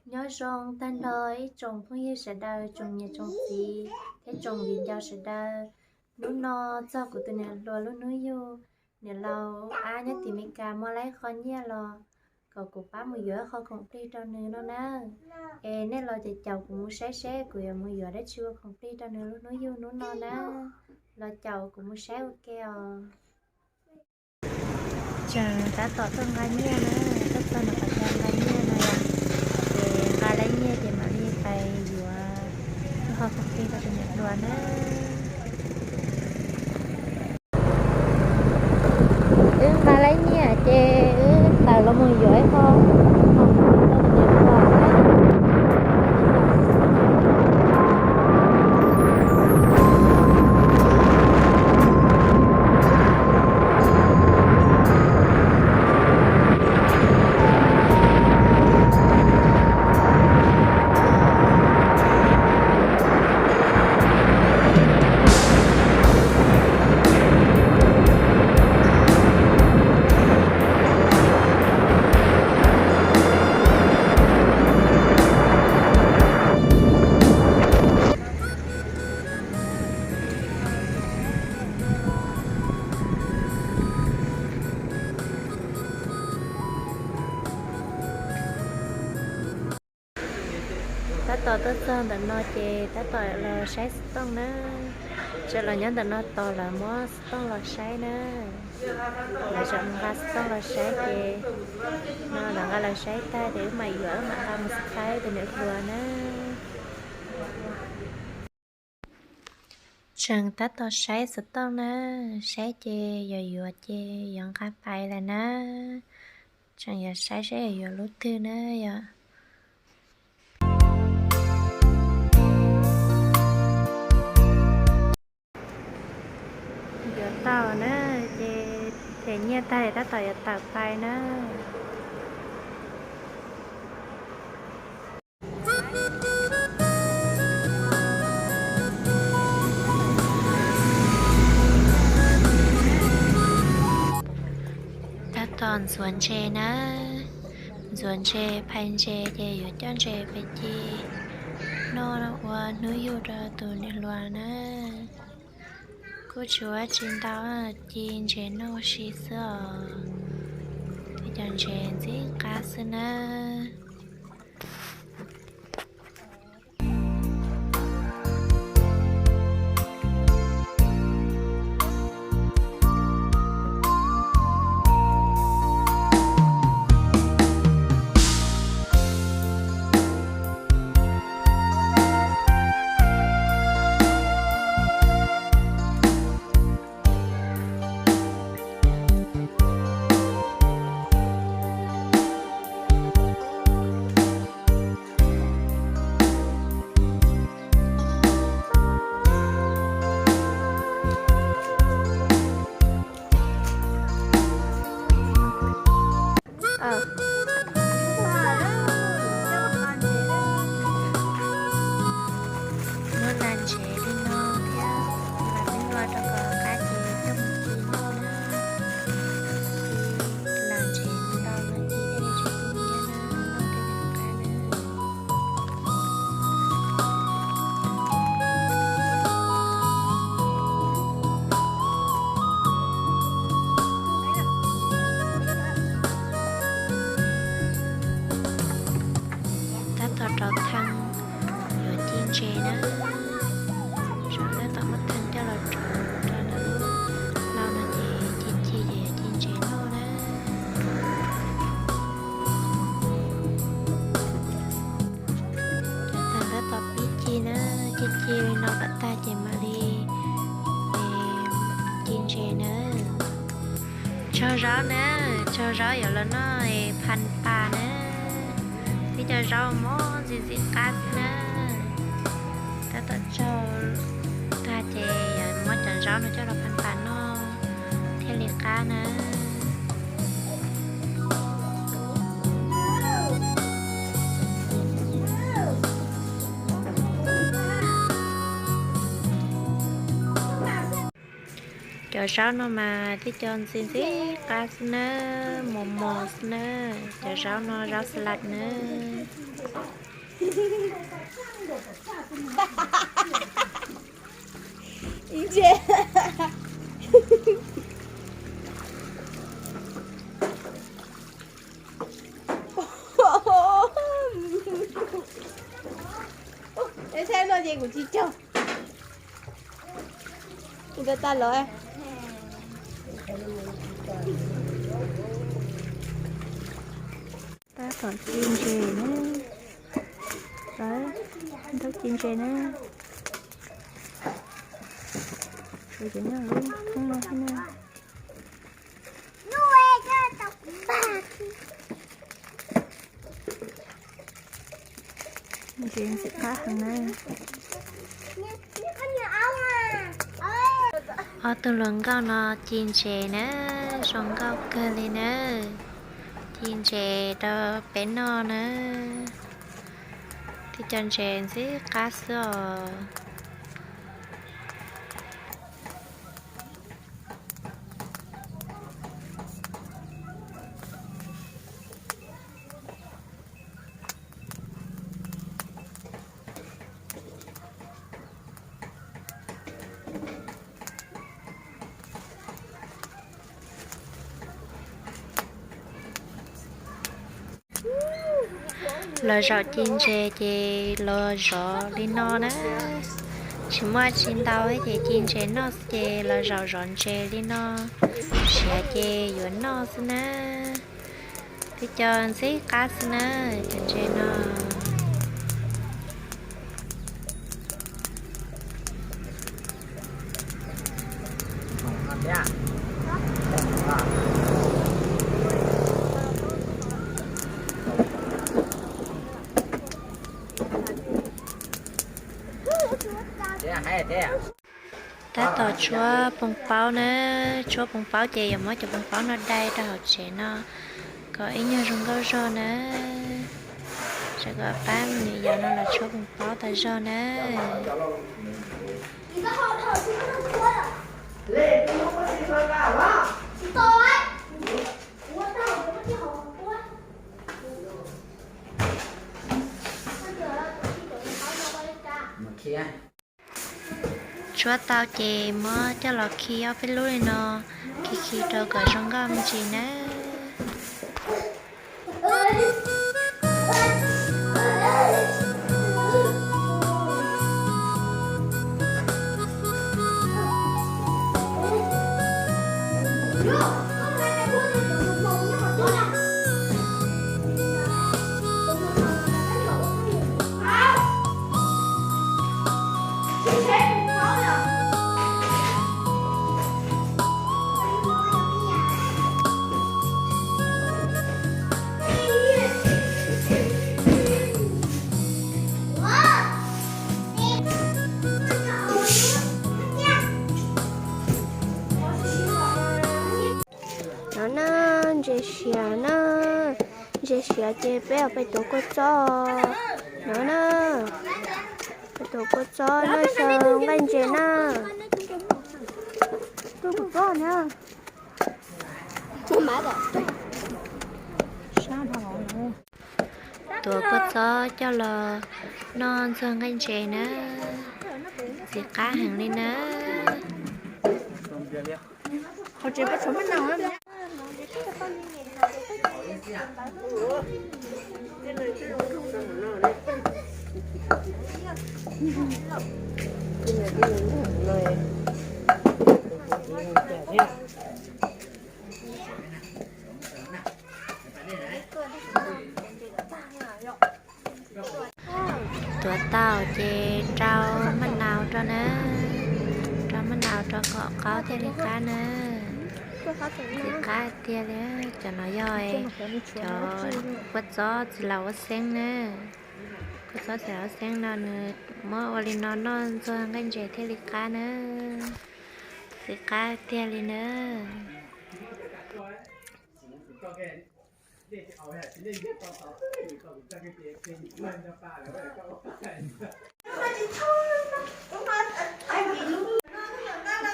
Nyob zoo tag nrho ib tsoom phooj ywg sawv daws, tsoom niam tsoom txiv thiab tsoom viv ncaus sawv daws. Hnub no txog kuv tus niam hluas lub hnub yug, niam laus ab nyob tim Meskas muab laib qho nyiaj los kom kuv pab mus yuav ib qho khoom plig rau nws no na. Es nej los caum caum kuv mus saib seb kuv yuav mus yuav dab tsi ua khoom plig rau nws lub hnub yug hnub no na. Los caum kuv mus saib ua ke os. Tseem tab tom tuaj nqa nyiaj na, tuaj txog ntawm qhov chaw nqa nyiaj no yom, ces nqa laib nyiaj ces mam li pais yuav ib qho khoom plig rau tus niam hluas na. Wb nqa laib nyiaj ces wb tawm los mus yuav ib qho khoom plig rau tus niam hluas na. Tab tom tuaj txog ntawm no ces tab tom los saib xov tooj na. Tseem los nyob ntawm no tos lawv muab xov tooj los saib na. Lawv tseem nqa xov tooj los saib ces no lawv nqa los saib tag ces wb mam yuav wb mam nqa mus surprise tus niam hluas na. Tseem tab tom saib xov tooj na, saib ces yuav yuav ces yuav nqa pais lawm na. Tseem yuav saib saib yuav yuav lub twg na yom. Yuav tau na, ces them nyiaj tag tab tom yuav tawm pais na. Tab tom ntxuav ntses na, ntxuav ntses phais ntses ces yuav coj ntses pais ci noj ua hnub yug rau tus niam hluas na. Kuj tsis ua tsis ntau, ci ntses noj ua si xwb os. Tej cov ntses ntxim qab xwb na. Muab nas ntsev li no thiab, nas peb nua rau kom qab ces coj mus ci noj na. Nas ntsev ntau mas ci thiaj li tsis tu nyiaj na, noj thiaj li qab na. Tab tom rauv thee yuav ci ntses na. Tab tom muab thee coj los rauv rau ntawm lub hlau no ces ci ci ces yuav ci ntses noj na. Cov thee tab tom pib ci na, ci ci li no kom tag ces mam li ci ntses na. Tsau zaub na, tsau zaub yuav los noj phas pas na. Peb cov zaub mos ntxim ntxim qab xwb na. Tab tom tsau tag ces yuav muab cov zaub no coj los phas pas noj thiaj li qab na. Cov zaub no mas tib co ntxim ntxim qab xwb na, mos mos xwb na. Cov zaub no zaub xas las na. Ib ntses. Es thaij no ces kuv tsis cog. Kuv tau tas los. Tab tom ci ntses na. Lawv ntaub ci ntses na. Tshuav cov nyob lub thoob no thiab na. Ntses ntxim qab heev na. Ob tug hluas nkauj no ci ntses na, zoo nkauj kawg li na. Ci ntses rau peb noj na. Tej cov ntses ntxim qab xwb os. Los zaum ci ntses ces los zov li no na. Tsis muaj tsis ntau ces ci ntses noj ces los zaum zov ntses li no. Siav ces yuav noj xwb na. Twb cov ntxim qab xwb na, cov ntses no. Tab tom tshuab poos paub na, tshuab poos paub ces yuav muab cov poos paub no dai rau hauv tsev no kom ib nyuag zoo nkauj zog na. Tsam kom pab me nyuam yaus no los tshuab poos paub tas zog na. Tshuab tau ces muab coj los khi ob peb lub li no, khi khi rau kom zoo nkauj me ntsis na. No na, ntses siav na, ntses siav ces peb pais tuav kua txob no na. Pais tuav kua txob noj xyaw nqaij ntses na. Tuav kua txob na. Tuav kua txob coj los noj ntxuag nqaij ntses na. Ntxim qab heev li na. Tuav tau ces rau maj nau rau na, rau maj nau rau kom qaub thiaj li qab na. Ntxim qab tiag li. Cov no yog cov kua txob txiv laus ua xeeb na, kua txob txiv laus ua xeeb no nws muab ua li no noj ntxuag nqaij ntses thiaj li qab na. Ntxim qab tiag li na.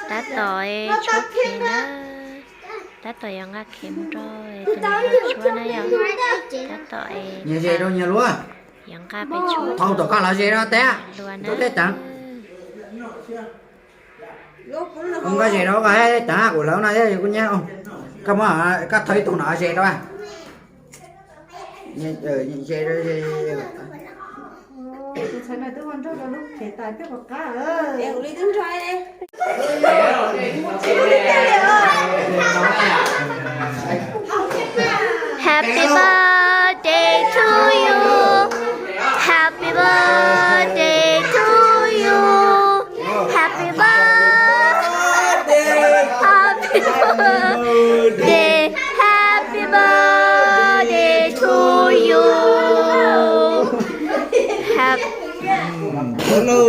Tab tom tshuab khev na, tab tom yuav nqa khev mus rau tus niam hlob tshuab na yom. Tab tom es nyias ze rau nyias luaj. Thaum tom koj los ze rau teb, rau teb teev. Koj ze rau koj teev kuv nyiam. Koj muab, koj thawb ib tug no ze rau. Ze, ze. Happy birthday to you. Happy birthday to you. Happy birthday. Happy birthday. Happy birthday to you. Happy Hello.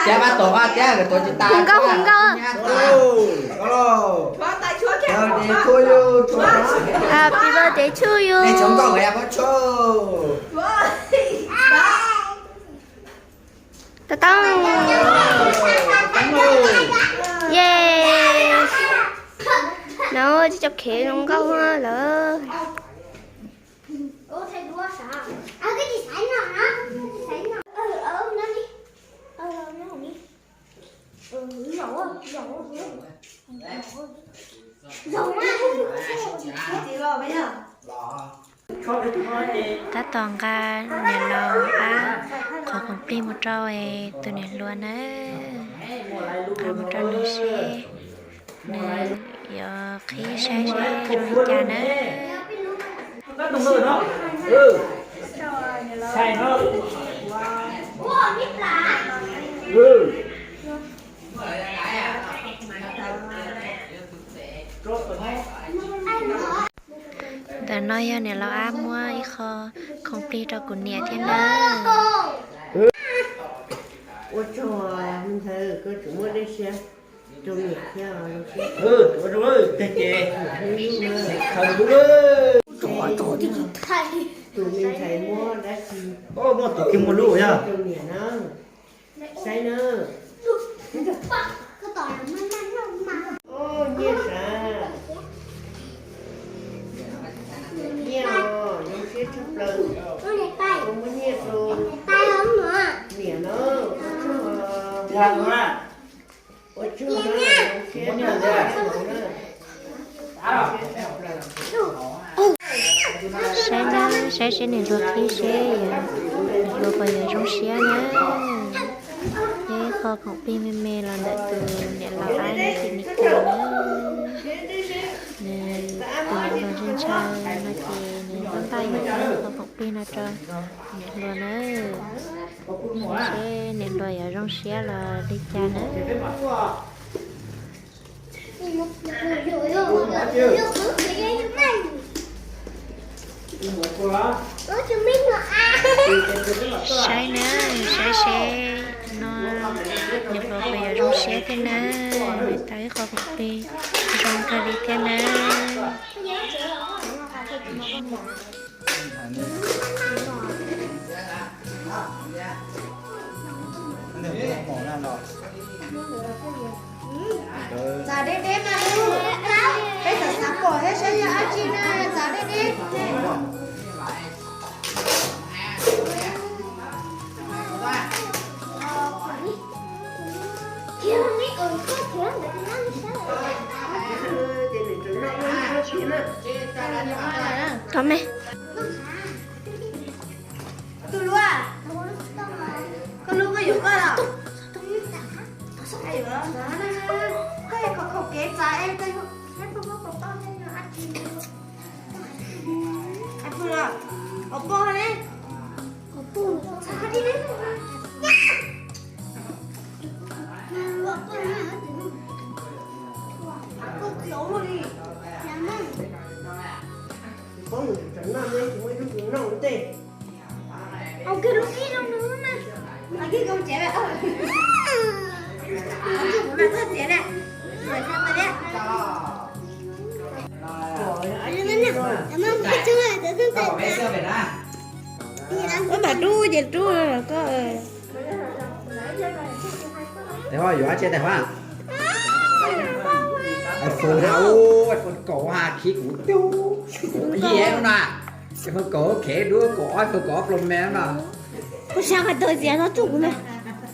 Tias pab tuav koj tias tuav tsis tas. Hu nkauj, hu nkauj. Happy birthday to you. Tau tau. Yes. No, tsis tau khev zoo nkauj lawm. Tab tom nqa niam laus ab qhov khoom plig mus rau tus niam hluas na. Nqa mus rau nws seb nws yuav qhib saib seb zoo li cas na. Ntawm no yog niam laus ab muab ib qho khoom plig rau kuv niam thiab na. Ua tsaug, ntxawm, koj tseem muab dej siab rau niam thiab. Tus me ntxhais muab dab tsi, muab tus kiag muag lub yog rau niam na. Saib na. Nyiaj sav, nyiaj os, zoo siab tshaj plaws. Koj muab nyiaj rau, niam na, ua tsaug, ua tsaug na, zoo siab tshaj plaws. Saib na, saib seb niam hluas qhib seb niam hluas puas yuav zoo siab na. Ib qho khoom plig me me los ntawm tus niam laus ab nyob tim Meskas na. Nws tus niam hluas ntshaw ntshaw no ces nws npaj npaj yuav ib qho khoom plig no rau niam hluas na. Seb niam hluas yuav zoo siab los li cas na. Saib na, saib seb no niam hluas puas yuav zoo siab thiab na. Tau ib qho khoom plig zoo kawg li thiab na. Txav deb deb mas, peb xav xav pom thiab saib yog dab tsi na, txav deb deb. Tov me. Tus luaj, koj lub koj yuav koj los? Koj khaum kev txav es koj yuav, pw los? Ua poj ne. Ub, mam rub ces rub koj. Tais Huab yuav dab tsi Tais Huab? iPhone ha, iPhone kaum ha, khi kuv tiag, kuv yim no na. iPhone kaum khev dua, kaum ob, iPhone kaum ob Pro Max no. Kuv xav hais tau tias no tsuj kuv na.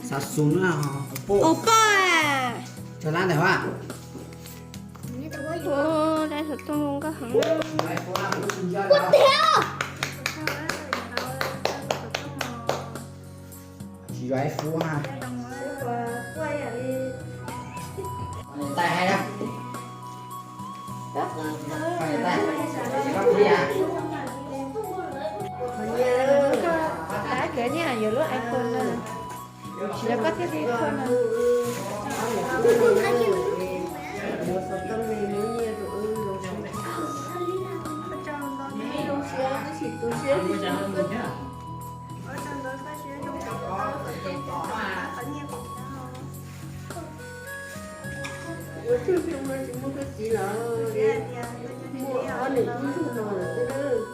Samsung na. Oppo. Cog lab ntawm hov. Ua, dab xov tooj zoo nkauj heev. Kuv tiag. Tsis yog iPhone ha. Tais hais na. Tais, tais, tais. Tab kawv niaj yuav lub iPhone no. Tsis yog koj thiaj li iPhone no. Ua tsaug ntau, tsis muaj koj txiv lawm, muaj ob niam tub ntsuag no lawm xwb na.